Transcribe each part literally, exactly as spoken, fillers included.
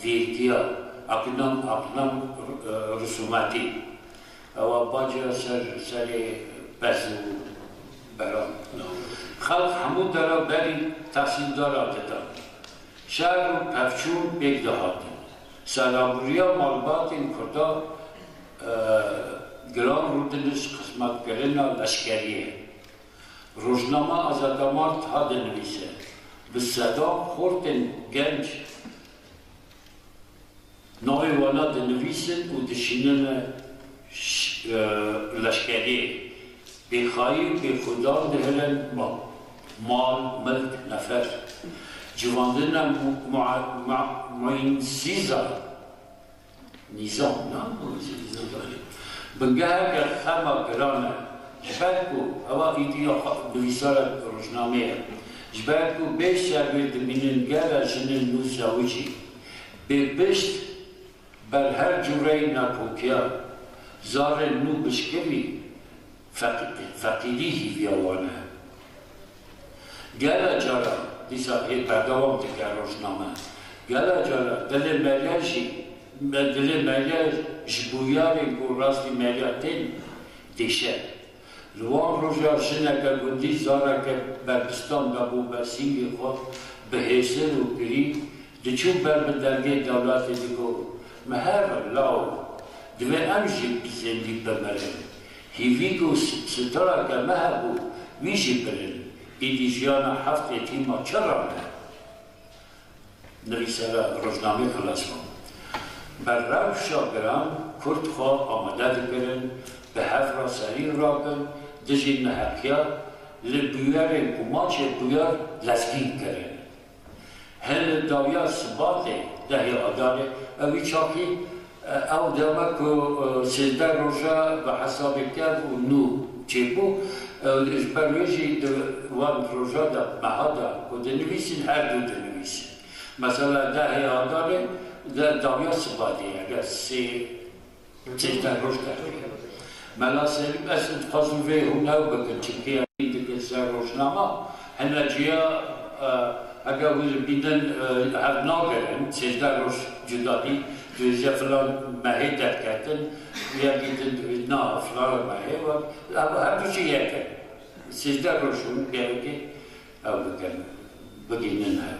Vêrkiya, aknam, aknam, e, risumatî. Ewa baciya ser, serê pez û beran. Xelk hemû dera berî tehsîldara didan. Şer û pevçûn pêk dihatin. Serebûriya malbatên Kurda, e, giran rûdinişt xizmetkirina leşkeriyê. Rojnama Azadamart ha dinivîse, bi sedan xortên genc navê wana dinivîsin û dişînine ş-, e, leşkeriyê. Bêxayî û bêxwedan dihirin ma-, mal, milk, nefer. Civandine mu-, mua-, mua-, muînsîza. Nîzam, na, nîzam. Bingeheke xema giran e. Ji ber ku ewa îdî ya xwe nivîsara rojnamê ye. Ji ber ku bê şervê dimînin gele jinên nû zewicî. Bê pişt ber her cûreyî nakokiya, zarên nû bişkivî, feqî-, feqîrî hîviya wan e. Gela cara, dîsa hê berdewam dike rojname, gela cara dilê meriya jî, dilê meriya ji bûyerên ku rastî meriya tên, dêşe. Li wan roja jineke gundî zareke berbistan dabû ber sîngê xwe, bi hêsir û kirî diçû ber bi dergê dewletê digot, "Me hev e, lawo, divê em jî bi zêndî bimirin." Hîvî ku s-, sitareke me hebû, wî jî birin. Îdî jiyana heft êtîma çi rane? Nivîsera rojnamê xilas bû. Bi rewşa giran Kurd xwe amade dikirin, bi hev re serî rakin, dijî neheqiya li bûyerên ku maçê bûyer lezgîn kirin. Hin li dawiya Sibatê, dehê Adarê, ew wî çaxî, e, ew deme ku, e, sêzdeh roja bi hesabê kev û nû çêbû, e, ji ber wê jî di wan roja de, meha de ku dinivîsîn, her du dinivîsîn. Mesela dehê Adarê, de, dawiya Sibatê, eger sê Çêşta roj derkeve. Mela Selîm, ez dixwazim vê hûn ew bikin, çimkî em dike ser rojnama, hene ciya, e, heke hûn bînin, e, hev nagirin, sêzdeh roj cuda dî, dibêje filan mehê derketin, yekî din dibê, na, filan mehê, we, ev, her du jî yek in. Sêzdeh roj hûn gerekê ew bikin, bigihînin hev.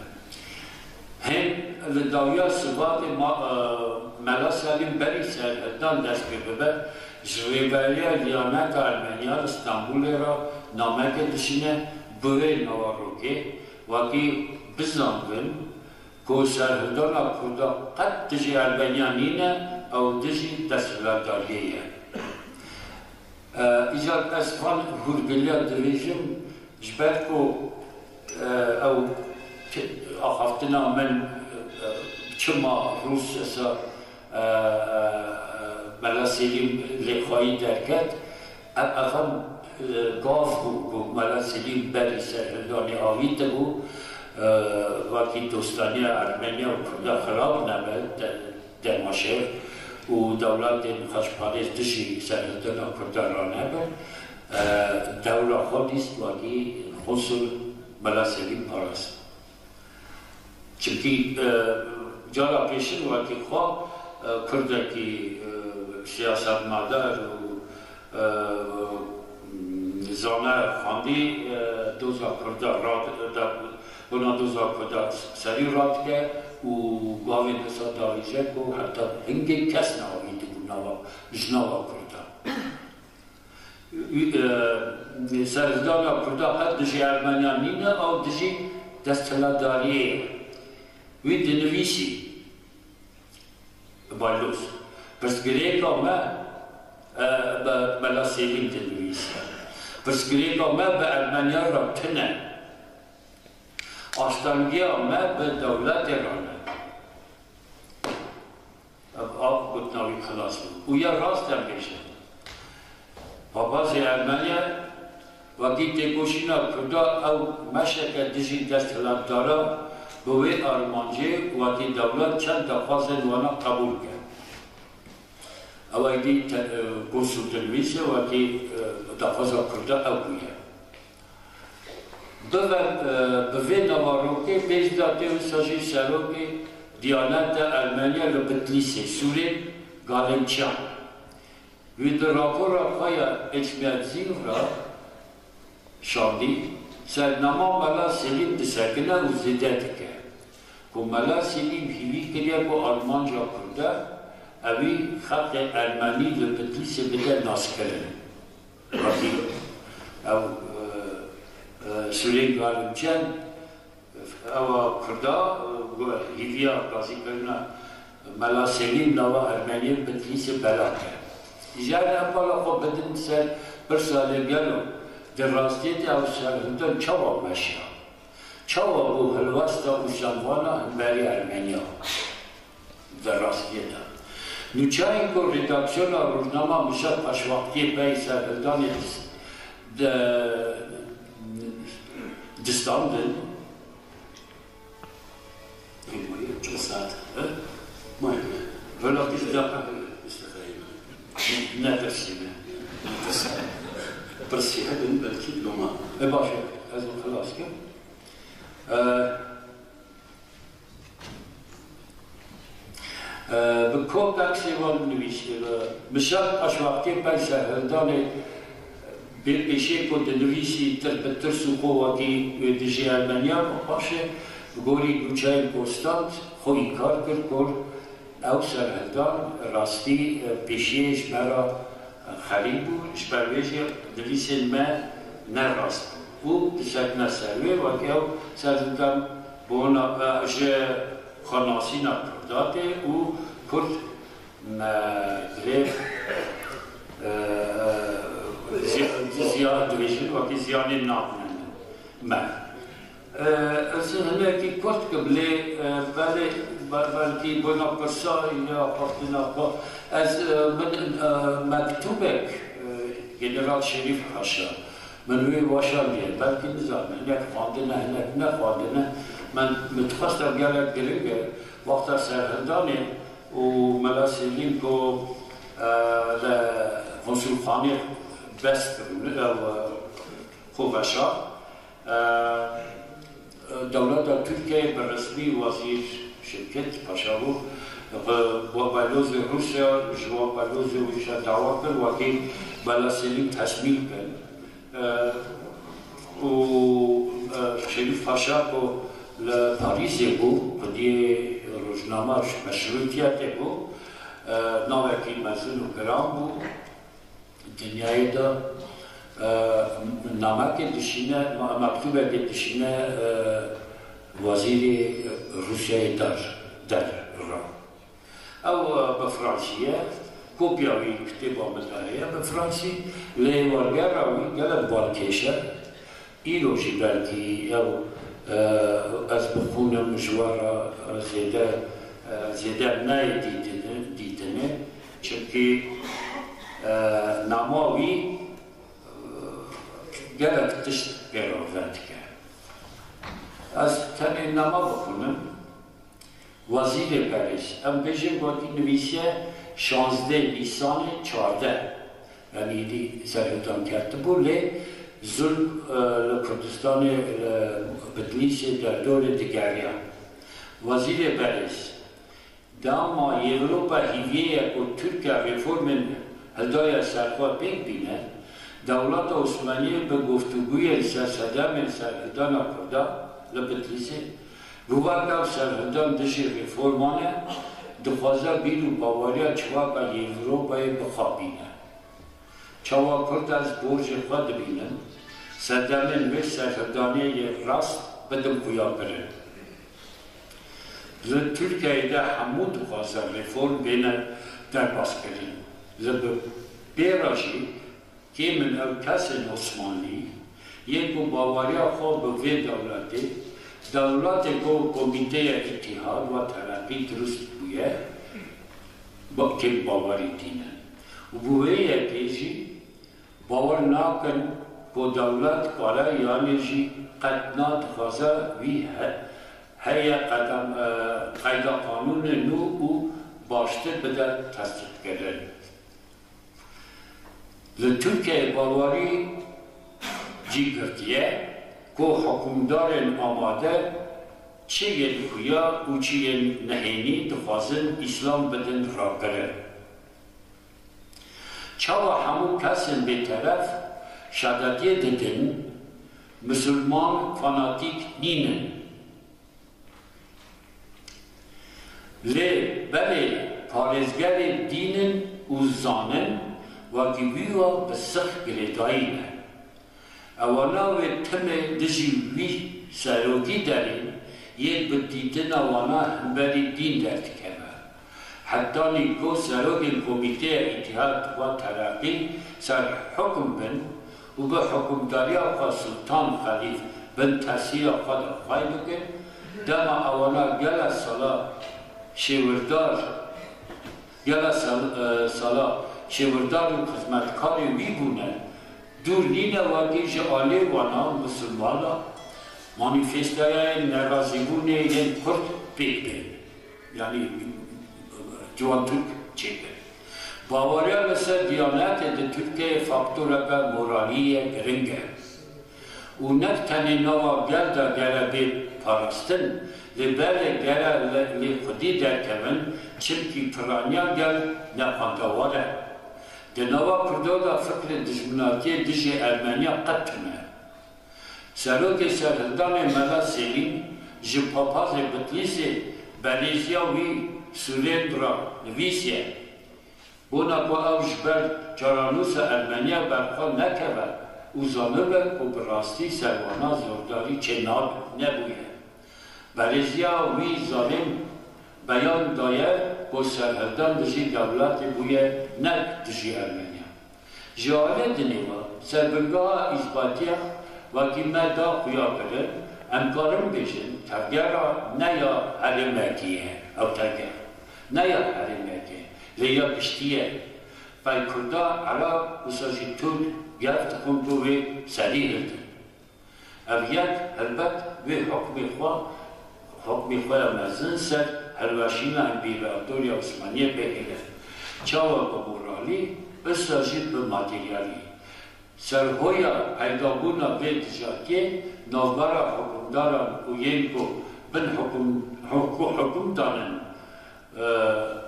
Hên li dawiya Sibatê ma-, e, Mela Selîm berî serhildan dest pê bibe, ji Rêveberiya Diyaneta Ermeniya li Stenbolê re nameke dişîne bi wê navarokê, wekî bizanbin ku serhildana Kurda qet dijî Ermeniya nîne, ew dijî desthilatdariyê ye. E, îcar ez van hûrgiliya dibêjim, ji ber ku, e, ew ti-, axaftina min, e, çima Rûs esa, e, e, Mela Selîm lêxwayî derket, ev, ev hem, e, gav bû ku Mela Selîm berî serhildanê avîtibû, e, wekî dostaniya Ermeniya û Kurda xirab nebe, te-, dema şer û dewletên xweşparêz dijî serhildana Kurdan ranebin, e, dewra xwe dîst wekî konsul Mela Selîm parast. Çimkî, e, cara pêşin wekî xwe, e, Kurdekî, e, siyasetmedar û, e, zane xwendî, e, doza Kurda rad-, da-, Bona doza Kurda serî radike û gavên wisa davêje ku heta hingê kes neavîtibû nava, ji nava Kurda. Û, e, serhildana Kurda qet dijî Ermeniyan nîne, ew dijî desthilatdariyê ye. Wî dinivîsî, Balyoz. Pirsgirêka me, e, bi Mela Selîm dinivîse. Pirsgirêka me bi Ermeniyan re tune. Aştangiya me bi dewletê re ne. Ev a gotina wî xilas bû. Û ya rast em bêjin. Papazê Ermeniye, wekî têkoşîna Kurda ew meşeke dijî desthilatdaran bi wê armancê wekî dewlet çend daxwazên wana qebûl kir. Ew êdî te-, e, konsul dinivîse wekî, e, daxwaza Kurda ew bûye. Bibe, e, bi vê navarokê pêş de tê wisa jî serokê Diyaneta Ermeniya li Bitlîsê, Sûrên Galimçiyan. Wî di rapora xwe ya Ecmedzîn re şandî, sernama Mela Selîm disekine û zêde dike ku Mela Selîm hîvî kiriye ku armanca Kurd e, ewî xelkê Ermenî li Bitlîsê bide naskirin. Wekî ew, e, e, Sûrên Galimçiyan, ewa Kurda, e, hîviya gazîkirina Mela Selîm nava Ermeniyên Bitlîsê bela kir. Îcar em bala xwe bidin ser pirsa lê gelo di rastiyê de ew serhildan çawa meşiya? Çawa bû helwesta û şanvana hemberî Ermeniya? Di rastiyê de. Nûçeyên ku redaksiyona rojnama Mişa Paşwaqtiyê pey serhildanê dis-, de-, distandin. Çend saet? He? Maybe. Vela biz de Mustafa Eymen. Ne dersine? Pirsî hebin belkî loma. E baş e. Ez xilas kim. E, E, bi kompleksa wan nivîs-, e, Mişak Paşwaqtê pey serhildanê bê pêşê ku dinivîsî tir bi tirs û xwe wekî wê dijî Ermeniyan û paşê bi gorî nûçeyên konstant xwe înkar kir ku ew serhildan rastî, e, pêşiyê ji me re xerîb bû, ji ber wê jî nivîsên me ne rast bû. Û disekine ser wê, wekî ew serhildan bona, e, ji xwenasîna Kurda tê û Kurd me, dilê, e, e, ziya-, ziya-, dibêjin, wekî ziyanê nabînin me. E, ez hinekî kurt kim lê, e, belê, be-, belkî bona pirsa ya xwestina xwe. Ez, e, min, e, mektûbek, e, General Şerîf Paşa, min wê weşandiye. Belkî nizanim, hinek xwendine, hinek nexwendine. Min, min dixwest ev gelek giring e. Wexta serhildanê û Mela Selîm ku, e, li konsulxanê bes kiribû, ew, e, xwe veşart. E, dewleta Tirkiyeyê bi resmî Wezîr Şevket Paşa bû, bi Wapalozê Rûsya, ji Wapalozê Rûsya dawa kir, wekî Mela Selîm tesmîm bikin. E, û, e, Şerîf Paşa ku li Parîzê bû, xwediyê rojnama ji meşrûtiyetê bû, e, navekî mezin û giran bû. Dinyayê de, e, namekê dişîne, ma-, mektûbekê dişîne, e, wezîrê Rûsyayê der, der re. Ew, e, bi fransî ye, kopya wî kitêba min de heye bi fransî, lê êvargera wî gelek balkêş e. Îro jî belkî ew, e, ez bixwînim ji we re, e, zêde, e, zêde neyê dîtine, dîtine. Çimkî, e, nama wî, e, gelek tişt pê re vedike. Ez tenê nama bixwînim. Wezîrê Berêz, em bêjin wekî nivîsiye şazdeh Nîsanê çardeh, yanî êdî serhildan ketibû, lê zulm, e, li Kurdistanê, li Bitlîsê, derdorê digeriya. Wezîrê Berêz, dema Ewropa hîviyê ye ku Tirkiye reformên hildaye ser xwe pêk bîne, dewleta Osmaniyê bi guftûgûyên ser sedemên serhildana Kurda li Bitlîsê, Guhar ev serhildan dijî reforman e, dixwaze bîr û baweriya civaka yê Ewropayê bixapîne. Çawa Kurd ez borcê xwe dibînim, sedemên vê serhildanê yê rast bidim xuyakirin. Li Tirkiyeyê de hemû dixwaze reform bêne derbaskirin. Li bi pê re jî Kêm in ew kesên Osmanlî yên ku baweriya xwe bi vê dewletê, dewletê ku Komîteya Îtîhad ve Tereqî dirust bûye, ba-, kêm bawerî tînin. Û bi wê yekê jî bawer nakin ku dewlet kare yanê jî qet nadixwaze wî he-, heye qedem-, e, qeyda qanûnê nû û baştir bide tesdîqkirin. Li Tirkiyeyê bawerî cî girtiye ku hikûmdarên amade Çi yên xuya û çi yên nehênî dixwazin Îslam bidin rakirin? Çawa hemû kesên bêteref şadetiyê didin, misilman fanatîk nînin? Lê belê parêzgerê dîn in û zanin, wekî wî wa bi six girêdayî ne. Ewana wê timê dijî wî serokî derên yê bi dîtina wana hemberî dîn derdikeve. Hetanî ku serokên Komîteya Îtîhad wa Tereqî ser hukm bin û bi hukmdariya xwe Sultan Xelîf bin tesîra xwe de xway bikin, dema ewana gele sala şêwirdar, gele sal-, e, sala şêwirdar û xizmetkarê wî bûne, dûr nîne wekî ji alê wana misilmana manîfestayayên nerazîbûnê yên kurt pêk bên. Yanî Ciwan Türk çêkir. Baweriya li ser Diyanetê di Tirkiyeyê faktoreke moralî ye giring e. Û ne tenê nava gel de gere bê parastin, lê belê gere li, li xwedî derkevin, çimkî piraniya gel ne xwendewar e. Di nava Kurdo de fikrê dijminatiyê dijî Ermeniya qet tune. Serokê serhildanê Mela Selîm ji papazê Bitlîsê berêziya wî Surendra nivîsiye. Bona ku ew ji ber çaranûsa Ermeniya berxwe nekeve û zanibe ku bi rastî ser wana zordarî çênabe, nebûye. Berêziya wî zalim beyan daye ku serhildan dijî dewletê bûye, ne dijî Ermeniya. Ji alê dinê ve serbingeha îzbatiya wekî me da xuya kirin, em karin bêjin, tevgera ne ya herêmekî ye, ew tevger ne ya herêmekê, lê ya giştî ye. Qey Kurda, Erab, wisa jî Turk gef dixwin ku wê serî hildin. Ev yek, helbet, wê hukmê xwe, hukmê xwe ya mezin ser hilweşîna Împaratoriya Osmaniyê pê hêle. Çawa bi moralî, wisa jî bi materyalî. Serhoya peydabûna vê dijatiyê navbera hukimdaran û yên ku bin hukum, huku hukum danin,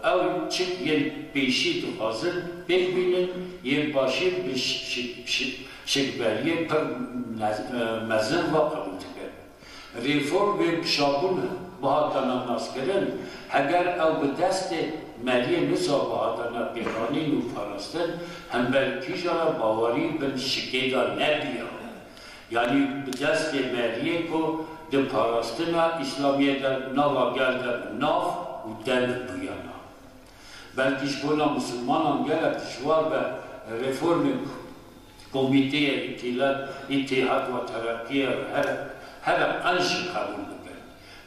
ew çik yên pêşî dixwazin pêk bînin, yên paşî bi şi-, şi-, şi-, şikberiyê pir nez-, e, mezin ve qebûl dikin. Reform wê bi şabûn bihatana naskirin, heger ew bi destê meriyên wisa bihatana pêkanîn û parastin, hember kîjan re bawerî bin şikê de nebiya. Yanî bi destê meriyê ku di parastina Îslamiyê de nava gel de bi nav û deng bûyana. Belkî ji bona misilmanan gelek dijwar be reformên Komîteyê Îtîla-, Îtîhad ve Tereqiyê here, here qenc jî qebûl bikin.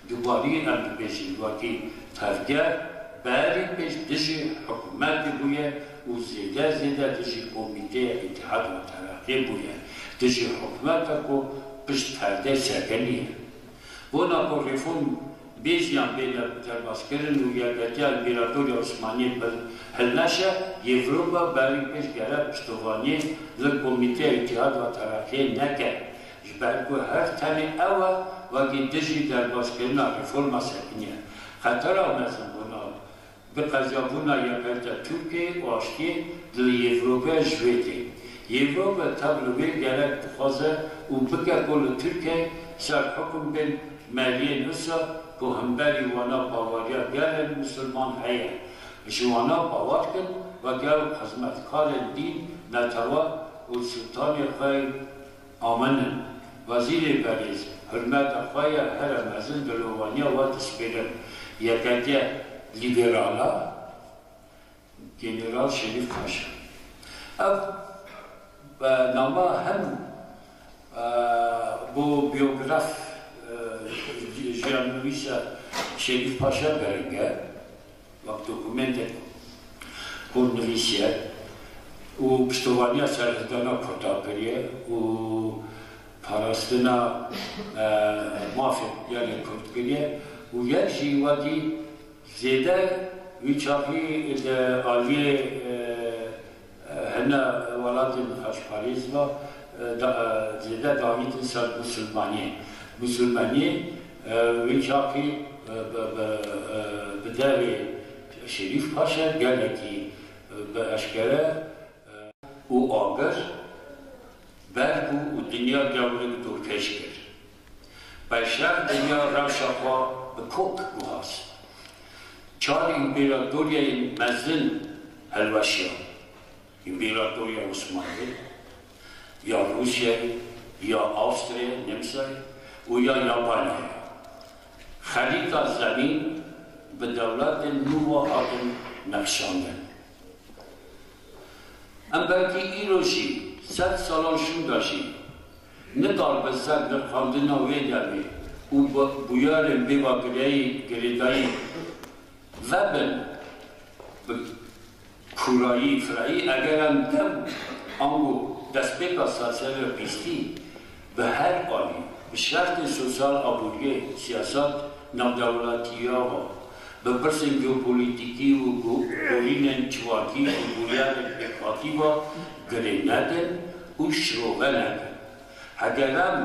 Dubarî em dibêjin, wekî tevger berî pêş dijî hikûmetê bûye û zêde zêde dijî Komîteya Îtîhad ve Tereqiyê bûye, dijî hikûmeta ku pişt perdê sekiniye. Bona ku reform bê ziyan bêne derbazkirin û yeketiya Împaratoriya Osmaniyê bil hilneşe, Yevropa berî pêş gere piştovaniyê li Komîteya Îtîhad ve Tereqiyê neke. Ji ber ku her tenê ew e wekî dijî derbazkirina reforma sekiniye. Xetera mezin bona bi qezabûna yeketiya Tirkiyê û aştiyê di li Yevrope ji wê tê. Yevrope tev li wê gerek dixwaze û bike ku li Tirkiyeyê ser hukum bên meriyên wisa ku hemberî wana baweriya gelên misilman heye, ji wana bawer kin weke ew xizmetkarên dîn, netewa û sultanê xwe Amin in. Wezîrê berêz, hurmeta xwe ye here mezin dilovaniya we dispêrim yeketiya lîberala General Şerîf Paşa. Ev, e, nama hem, e, bo biyograf, e, jiyannivîsa Şerîf Paşa giring e. Wek dokumentek ku nivîsiye û piştovaniya serhildana Kurda kiriye û parastina, e, mafê gelê Kurd kiriye û yek jî wekî zêde wî çaxî li aliyê, e, e, hine welatên xweşparêz ve, e, da, e, zêde davîtin ser misilmaniyê. Misilmaniyê, Wî çaxî bi, bi, bi devê Şerîf Paşa gelekî bi eşkere û agir ber bû û dinya gewrik dorpêç kir. Peyşer dinya rewşa xwe bi kok guhast. Çar împeratoriyeyên mezin hilweşiyan. Împeratoriya Osmanlî, ya Rûsyayê, ya Awstriyayê, Nemsayê û ya Yapanyayê. Xerîta zemîn bi dewletên nû ve hatin nexşandin. Em belkî îro jî, sed salan şûnda jî, nikaribe ser nirxandina wê demê û bi bûyerên bêva gireyî, girêdayî vebin bi kûrayî, firayî, eger em dem ango destpêka sedsalê bîstî bi her alî, bi şertê sosyal, aboriyê, siyasat navdewletiya ve, bi pirsên geopolitîkî û go-, gorînên civakî û bûyerên pêkhatî ve girê nedin û şirove nekin. Heger em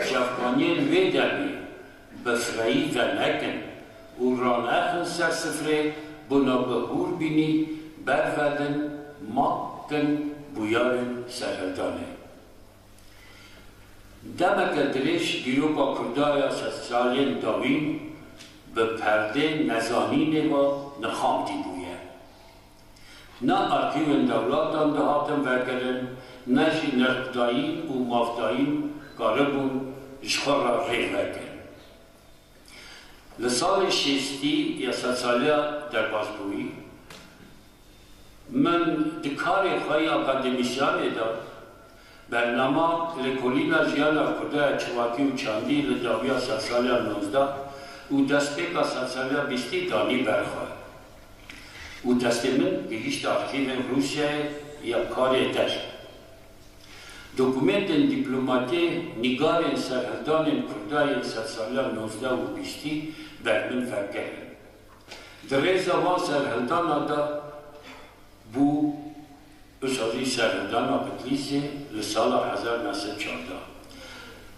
çavkaniyên wê demê bi fireyî venekin û ranexin ser sifrê, bona bi hûrbînî bervedin, ma kin bûyerên serhildanê. Demeke dirêj dîroka Kurda ya sedsalên dawîn bi perdê nezanînê ve nirxandî bûye. Ne arxîvên dewletan dihatin vekirin, ne jî nirxdayîn û mafdayîn karibûn ji xwe re rê vekin. Li salê şêstî ya sedsaliya derbasbûyî, min di karê xwe yê akademîsyanê de bernama Lêkolîna Jiyana Kurda ya Çivakî û Çandî li dawiya sedsaliya nozdeh û destpêka sedsaliya bîstî danî ber xwe. Û destê min gihîşt arxîvên Rûsyayê ya karê der. Dokumentên dîplomatî, nîgarên serhildanên Kurda yên sedsaliya nozdeh û bîstî ber min vekirin. Di rêza van serhildana de bû, wisa jî serhildana Bitlîsê li sala hezar neh sed çardeh.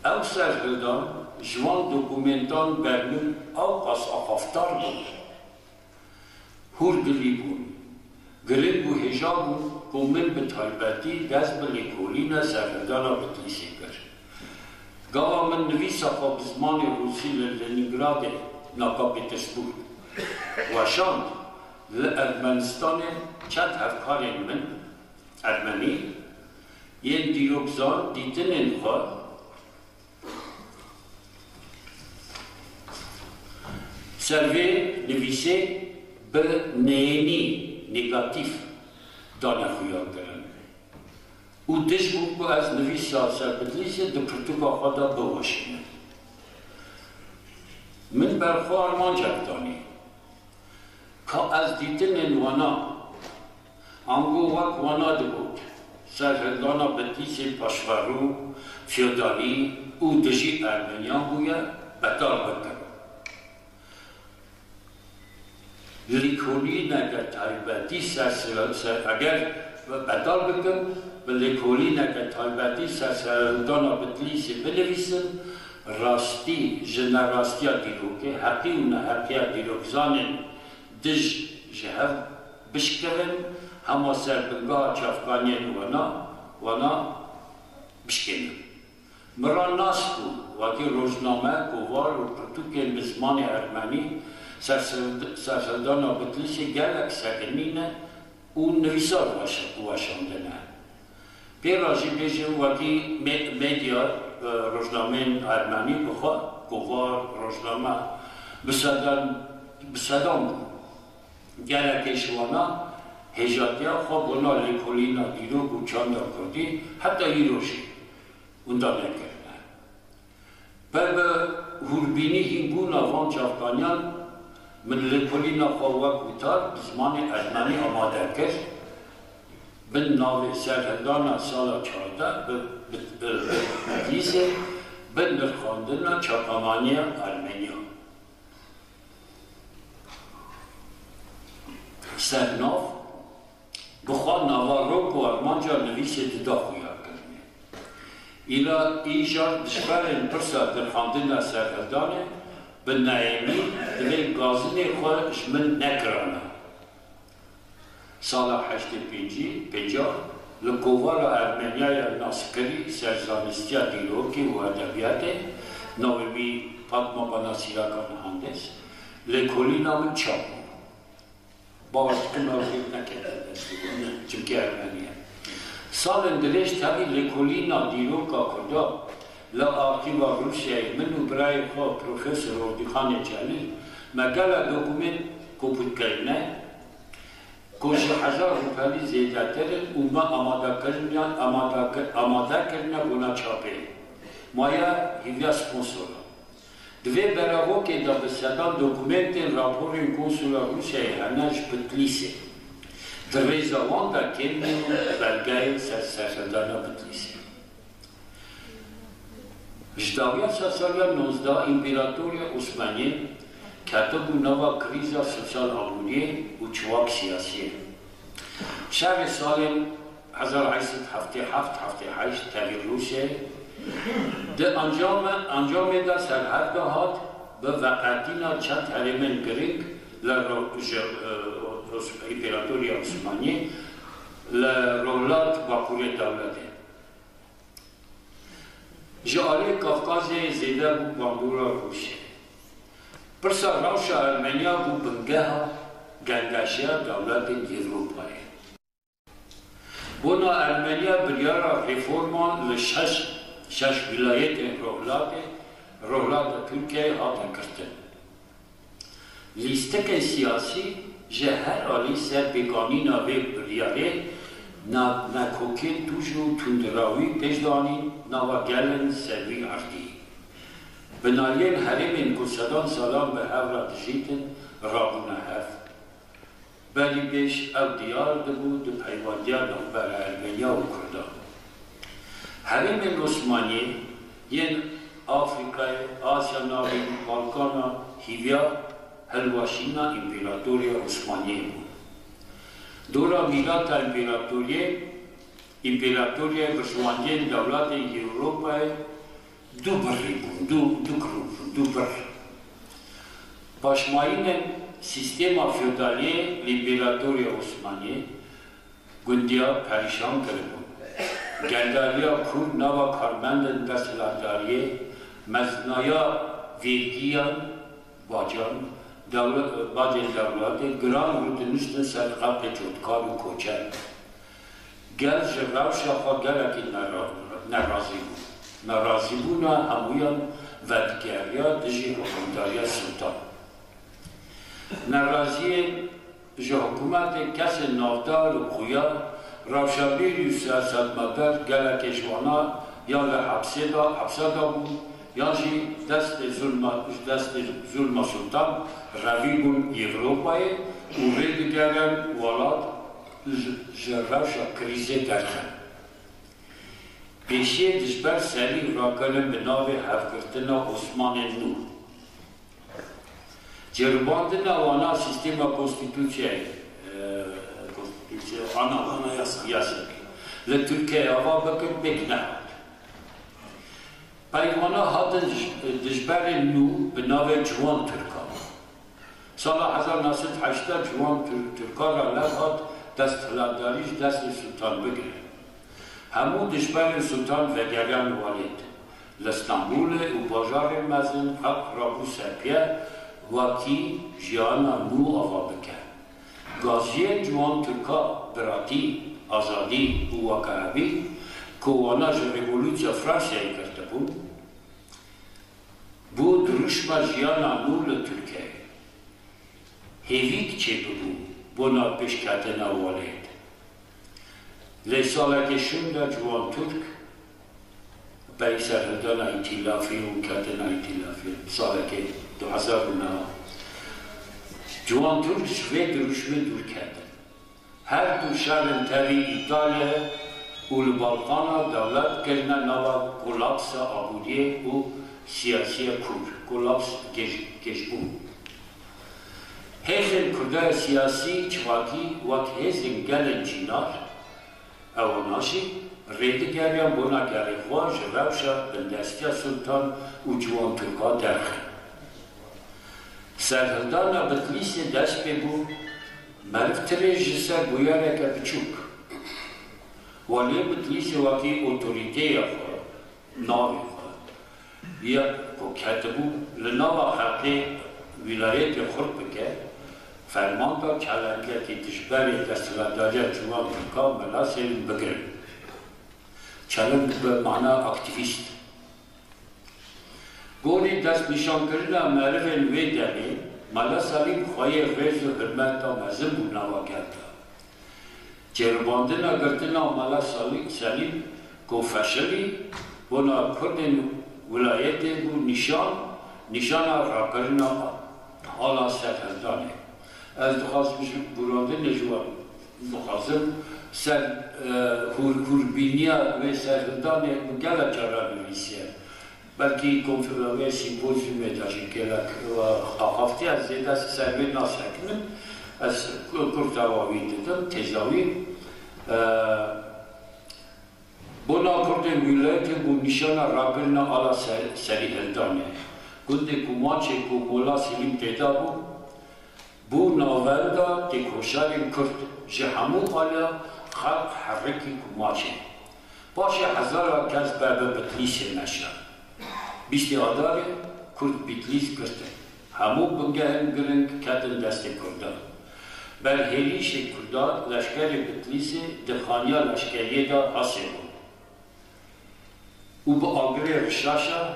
Ew serhildan ji wan dokumentan ber min ewqas axaftar bû. Hûrdilî bûn. Giring û hêja bûn ku min bi taybetî dest bi lêkolîna serhildana Bitlîsê kir. Gava min nivîsa xwe bi zimanê rûsî li Lenîngradê, naka Petersburg, weşand, li Ermenistanê çend hevkarên min, Ermenî, yên dîrokzan dîtinên xwe ser vê nivîsê bi neyênî, negatîf, dane xuyakirin û dij bûn ku ez nivîsa ser Bitlîsê di pirtûka xwe de biweşînim. Min ber xwe armancek danî. Ka ez dîtinên wana, ango wek wana digot, serhildana Bitlîsê paşverû, feodalî û dijî Ermeniyan bûye, betal bikim. Lêkolîneke taybetî ser, ser, ser, eger betal bikim, bi lêkolîneke taybetî ser serhildana Bitlîsê binivîsim, rastî ji nerastiya dîrokê, heqî û neheqiya dîrokzanên dij ji hev bişkevin, hema ser bingeha çavkaniyên wana, wana bişkênin. Min ra nas bû, wekî rojname, kovar û pirtûkên bi zimanê ermenî ser, ser, serhildana Bitlîsê gelek sekinîne û nivîsar weş-, weşandine. Pê re jî bêjin wekî me-, medya, e, rojnameyên ermenî bi xwe, kovar, rojname, bi sedan, bi sedan bûn. Gelekê ji wana hêjatiya xwe bona lêkolîna dîrok û çanda kurdî heta îro jî winda nekirine. Ber bi hûrbînî hînbûna van çavkaniyan min lêkolîna xwe wek wtar bi zimanê ermenî amade kir. Bin navê serhildana sala çardeh bi, bi, bi, bi Bedlîsê bi nirxandina çapemaniya Ermeniya. Sernav, bi xwe navarok û armanca nivîsê dida xuyakirinê. Îla îcar dijberên pirsa dirxandina serhildanê Bi neyemî divê gazinê xwe ji min nekirana. Sala heştê pêncî, pêncah, li kovara Ermeniyaya Naskirî serzanistiya dîrokê û edebiyatê, navê wî Padma Banasiraka Mihandis, lêkolîna min çap bû. Bawer dikim ew rêk nekete destê min, çimkî Ermenî ye. Salên dirêj tevî lêkolîna dîroka Kurda li arxîva Rûsyayê min û birayê xwe Profesor Ordîxanê Celîl me gelek dokumênt kopût kirine, ku ji hezar rûpelî zêdetir in û me amadekiriniyan, amadekir-, amade kirine bona çapê. Maye hîviya sponsora. Di vê beravokê de bi sedan dokumentên raporên konsula Rûsyayê hene ji Bitlîsê. Di rêza wan de kêm nîn belgeyên ser serhildana Bitlîsê. Ji dawiya sedsaliya nozdeh Împaratoriya Osmaniyê ketibû nava krîza sosyal-aboriyê û çivak siyasiyê. Şerê salên hezar heşt sed heftê heft heftê heşt tevî Rûsyayê di encame-, encamê de ser hev de hat, bi veqetîna çend herêmên girîng li ro-, ji, e, Os-, Împaratoriya Osmaniyê li rojhilat bakurê dewletê. Ji aliyê Kafkazê zêde bû bandora Rûsyayê. Pirsa rewşa Ermeniya bû bingeha gengeşiya dewletên Ewropayê. Bona Ermeniya biryara reforman li şeş, şeş wîlayetên rojhilatê, rojhilata Tirkiyeyê hate girtin. Lîstikên siyasî ji her alî ser pêkanîna vê biryarê na-, nakokên tûj û tundrawî pêş danîn nava gelên ser wî erdî. Binaliyên herêmên ku sedan salan bi hev re dijîtin, rabûne hev. Berî pêş ew diyar dibû di peywandiya navbera Ermeniya û Kurdan. Herêmên Osmaniyê yên Afrîkayê, Asya Navîn, Balkana hîviya hilweşîna Împaratoriya Osmaniyê bûn. Dora mîlata Împaratoriyê, Împaratoriyê birjwandiyên dewletên Ewropayê du birî bûn, du, du grûp bûn, du bir. Paşmayînên sîstema feodaliyê li Împaratoriya Osmaniyê gundiya perîşan kiribûn. Gendaliya kûr nava karmendên desthilatdariyê, mezinaya vergiyan, bacan, dewle-, bacên dewletê giran rûdiniştin ser xelkê cotkar û koçer. Gel ji rewşa xwe gelekî nera-, nerazî bû. Nerazîbûna hemûyan vedigeriya dijî hikûmdariya sultan. Neraziyên ji hikûmetê kesên navdar û xuya, rewşenbîr û siyasetmedar gelekê ji wana ya li hepsê de, hepse de bûn, yan jî destê zulma, ji destê zulma sultan revî bûn Ewropayê û rê digerin welat ji, ji rewşa krîzê derxin. Pêşiyê dijber serî rakirin bi navê Hevgirtina Osmanên Nû. Ceribandina wana sîstema konstitûsiyayê, e, konstitûsiya, ana, anayasa, yasakê li Tirkiyeyê ava bikin pêk nehat. Peyvana hatin dij-, dijberên nû bi navê Ciwan Tirkan. Sala hezar neh sed heştê Ciwan Tir-, Tirkan re lev hat desthilatdarî ji destê sultan bigire. Hemû dijberên sultan vegeriyan welêt. Li Stenbolê û bajarên mezin xelk rabû serpiye wekî jiyana nû ava bike. Gaziyên Ciwan Tirka biratî, azadî û wekahevî ku wana ji Revolûsiya Fransayê girtibûn, bû dirûşma jiyana nû li Tirkiyeyê. Hêvîk çêbibû bona pêşketina welêt. Lê salekê şûn de Ciwan Tirk berî serhildana îtîlafî û ketina îtîlafî salekê du hezar û neh Ciwan Tirk ji vê dirûşmê dûr ketin. Her du şerên tevî Îtalya û li Balkana dewlet kirine nava kolapsa aboriyê û siyasiya Kurd, kolaps geş-, geşbûn. Hêzên Kurda siyasî, çivakî wek hêzên gelên cînar, ewana jî rêdigeriyan bona gelê xwe ji rewşa bindestiya Sultan û Ciwan Tirka derxin. Serhildana Bitlîsê dest pê bû, meriv tirê ji ser bûyereke biçûk. Waliyê Bitlîsê wekî otorîteyê xwe, navê xwe, ya ku ketibû li nava xelkê wîlayetê xurt bike, ferman da çelengekî dijberê desthilatdariya ciwan Tirkan Mela Selîm bigirin. Çeleng bi mana aktîvîst. Gorî destnîşankirina merivên wê demê, Mela Selîm xweyê rêz û hurmeta mezin bû nava gel de. Çêribandina girtina Mela Salî-, Selîm ku feşilî, bona kurdên wilayetê bû nîşan, nîşana rakirina ala serhildanê. Ez dixwazim ji borandinê ji wan bixwazim ser, e, hûr-, hûrbîniya wê serhildanê min gelek caran nivîsiye. Belkî konfera wê sîmpozyumê de jî gelek, e, axaftiye, ez zêde ser wê nasekinim. Ez ku-, kurta wa wî didim, têza wî. E, Bona kurdên wîlayetê bû nîşana rakirina ala ser-, serîhildanê. Gundê Kumaçê ku Mola Selîm tê de bû, bû navenda têkoşerên kurd. Ji hemû aliya xelk herikî Kumaçê. Paşê hezaran kes ber bi Bitlîsê meşe. Bîstê Adarê kurd Bitlîs girtin. Hemû bingehên giring ketin destê kurdan. Ber hêrîşê kurdan leşkerê Bitlîsê di xaniya leşkeriyê de hasê bûn û bi agirê rişaşa,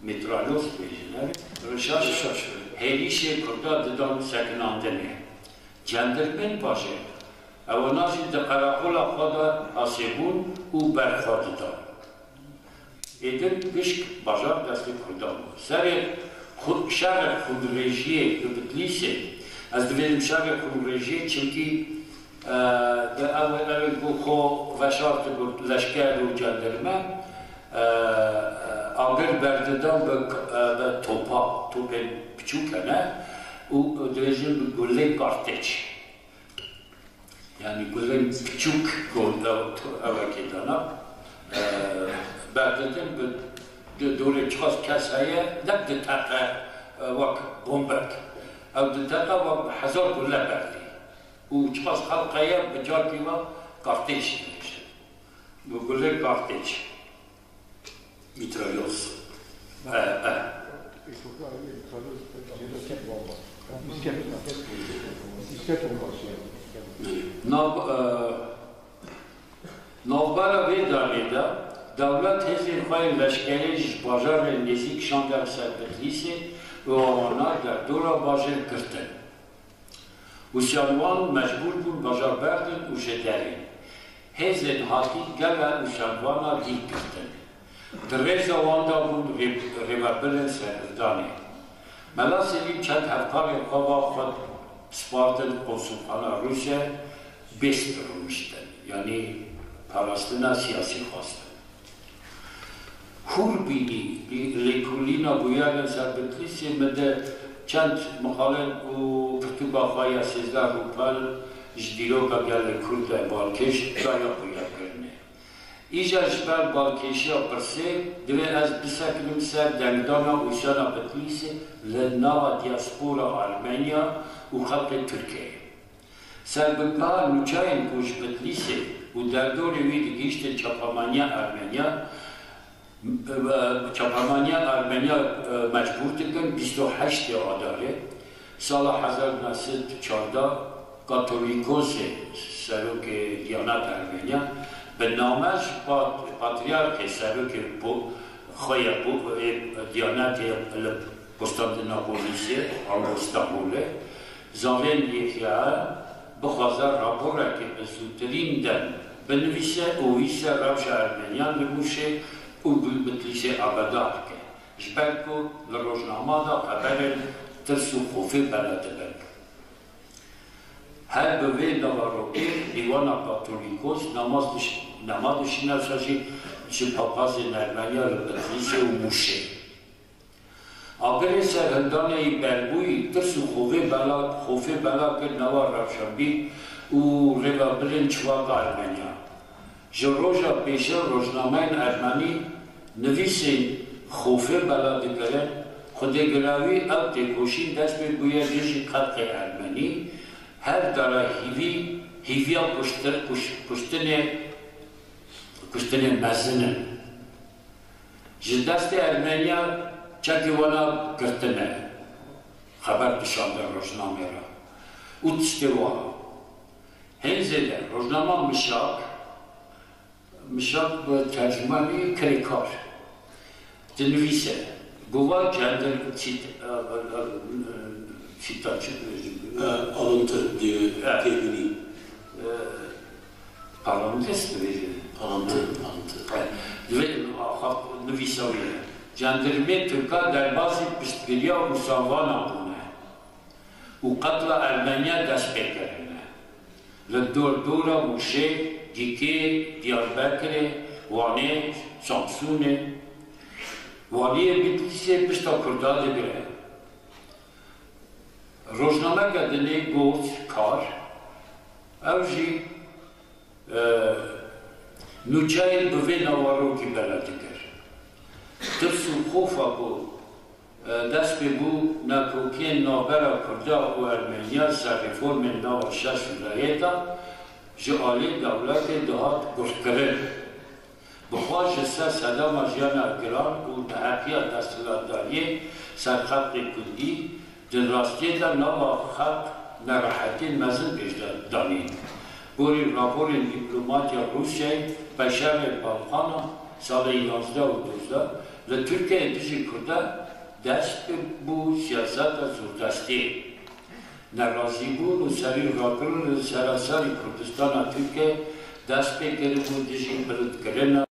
mitralyos dibêjin, ne? Rişaş, rişaş, hêrîşê kurda didan sekinandinê. Cendirmên paşê, ewana jî di qereqola xwe de hasê bûn û ber xwe didan. Êdî gişk bajar destê kurdan bû. Serê xu-, şerê xunrêjiyê li Bitlîsê, ez dibêjim şerê xunrêjiyê, çimkî, e, de ew, ew ê ku xwe veşartibû leşker û cendirme, e, agir berdidan bi, e, bi topa, topên biçûk hene û dibêjin bi gulê kartêç. Yanî gulên piçûk ku ew, ewekê dana, e, berdidin bi, di dorê çiqas kes heye, ne diteqe, e, wek bombek. Ew diteqe wek hezar gule berdî. Û çiqas xelq heye bi carkî ve kartêç dibêjin. Bi gulê kartêç. Mitralyos. E, e. Nav-, e, navbera vê danê de dewlet hêzên xwe yên leşkerî ji bajarên nêzîk şandin ser Bitlîsê û ewana derdora bajêr girtin. Û şanvan mecbûr bûn bajar berdin û ji derê hêzên hatî gele û şanvana dîk girtin. Di rêza wan de bûn rê-, rêvebirên serhildanê. Mela Selîm çend hevkarên xwe va xwe spartin konsulxana Rûsya, bêst rûniştin, yanî parastina siyasî xwestin. Hûrbînî, lê-, lêkolîna bûyerên ser Bitlîsê min de çend mixalên û pirtûka xwe ya sêzdeh rûpel ji dîroka gelê Kurd de balkêş daye bûyerkirinê. Îcar ji ber balkêşiya pirsê divê ez bisekinim ser dengdana û îsyana Bitlîsê li nava diaspora Armenya û xelkê Tirkiyeyê. Serbikha nûçeyên ku ji Bitlîsê û derdorê wî digihîştin çapemeniya Ermeniya, çapemeniya Ermeniya, e, mecbûr dikin, bîst û heştê Adarê sala hezar neh sed çardeh, Katolîkosê, serokê Diyaneta Ermeniya, bi name ji pat-, Patrîarkê, serokê po-, xwe ye po-, ê Diyanetê li Konstantînopolîsê, ango Stenbolê, Zavên Yehya bixwaze raporekê bi zûtirîn dem binivîse û wî ser rewşa Ermeniyan li Mûşê û Bitlîsê agadar bike, ji ber ku li rojnama de xeberên tirs û xofê bela dibin. Her bi vê navarokê dîwana Katolîkos namaz diş-, nema dişîne ser jî ji papazên Ermeniya li Bitlîsê û Mûşê. Agirê serhildanê yî berbûyî, tirs û xofê bela, xofê bela kir nava rewşenbîr û rêvebirên civaka Ermeniya. Ji roja pêşe rojnameyên Ermenî nivîsên xofê bela dikirin, Xwedê girawî ew têkoşîn dest pê bûye dijî xelkê ermenî, her dara hîvî, hîviya kuştir-, kuş-, kuştinê, kuştinê mezin in. Ji destê ermeniya çekê wana girtine, xeber dişande rojnamê re û tiştê wa. Hên zêde rojnama Mişak, Mişak bi tercümanî kirêkar dinivîse, gova gender çît-, e, e, e, çîta çi dibêjin? E, alıntı diye Evet. tevhini. E, parantez dibêjin. Alıntı, alıntı. E, divê xwe nivîsa wî ye. Cendirmê Tirka derbazî piştgiriya Ûsavana bûne û qetla Ermeniya dest pê kirine. Li dor dora Mûşê, Dîkê, Diyarbekirê, Wanê, Samsûnê, waliyê Bitlîsê pişta Kurda digire. Rojnameke dinê got kar, ew jî, e, nûçeyê bi vê naverokî bela dikir. Tirs û xofa ku, e, dest pê bû nakokiyên navbera Kurda û Ermeniya ser reformên nava şeş û dehê de ji aliyê dewletê dihat guhkirin. Bi xwe ji ser sedema jiyana giran û neheqiya desthilatdariyê ser xelkê kurdî, di rastiyê de nava xelk nerehetiyên mezin pêş de danîn. Gorî raporên dîplomatya Rûsyayê, peşerê Balkana salên yazdeh û duzdeh li Tirkiyeyê dijî Kurda dest bû siyaseta zordestiyê. Nerazîbûn û serî rakirin li seranserî Kurdistana Tirkiyeyê dest pê kiribû dijî bilindkirina